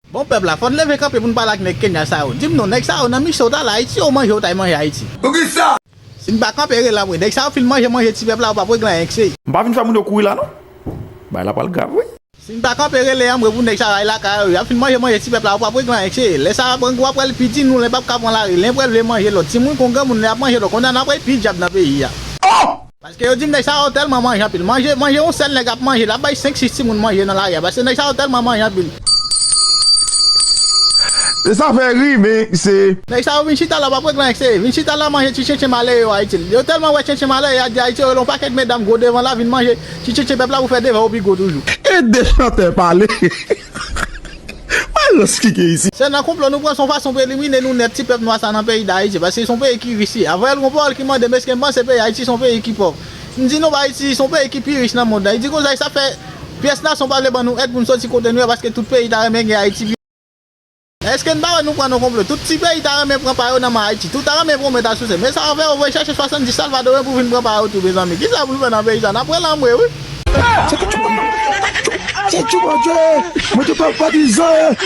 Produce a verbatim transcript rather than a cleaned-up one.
Bon pèp la, fò n leve kanpe pou n pale ak nèg Kenya sa yo. Di m non, nèg sa yo nan misyon yo t al Ayiti, yo manje yo t al manje Ayiti. Poukisa? Si n pa kanpe rele apre, nèg sa yo fin manje manje ti pèp la, yo p ap regle anyen k se. M pa vin fè moun yo kouri la non. Bagay la pral grav wi. Si n pa kanpe rele anmwe pou nèg sa yo al lakay yo, y ap fin manje manje ti pèp la, yo p ap regle anyen k se. Lè sa a, grangou ap pral pi di nou, lè p ap ka pran lari, lè pral vle manje lòt. Timoun kon granmoun, lè y ap manje lòt, kounye a n ap pral pi dyab nan peyi a. Paske yo di m nèg sa yo tèlman manje anpil. Manje, manje yon sèl nèg ap manje, l ap bay senk sis timoun manje nan lari a. Paske nèg sa yo tèlman manje anpil. E sa fè ri, men se. Nèg sa yo vin chita la, p ap regle anyen k se. Vin chita la, manje ti tchentchen malere yo Ayiti. Yo tèlman wè tchentchen malere, y a di Ayiti, yo rele yon pakèt medam gwo devan la, vin manje ti tchentchen pèp la pou fè devan yo pi gwo toujou. E de chantè pale. Malòs ki gen isi. Se nan konplo nou pran, se yon fason pou elimine nou nèt ti pèp nwa sa nan peyi Dayiti, paske se yon peyi ki rich li. Avanyè l gon pawòl ki mande m èske m panse peyi Ayiti se yon peyi ki pòv. M di non, Ayiti se yon peyi ki pi rich nan mond lan. Li di konsa, sa fè pyès nasyon pa vle ban nou èd pou n soti kote nou ye, paske tout peyi ta renmen gen Ayiti pi. Èske n pa wè nou pran nan konplo? Tout ti peyi ta renmen pran pa yo nan men Ayiti. Tout ta renmen pwomèt asosye. Men sa yo fè, yo voye chèche swasanndis Salvadoren pou vin pran pa yo tou, mezanmi. Kisa pou n fè nan peyi sa? N ap rele anmwe wi. Se Tchou Bondye! Mwen te pa patizan!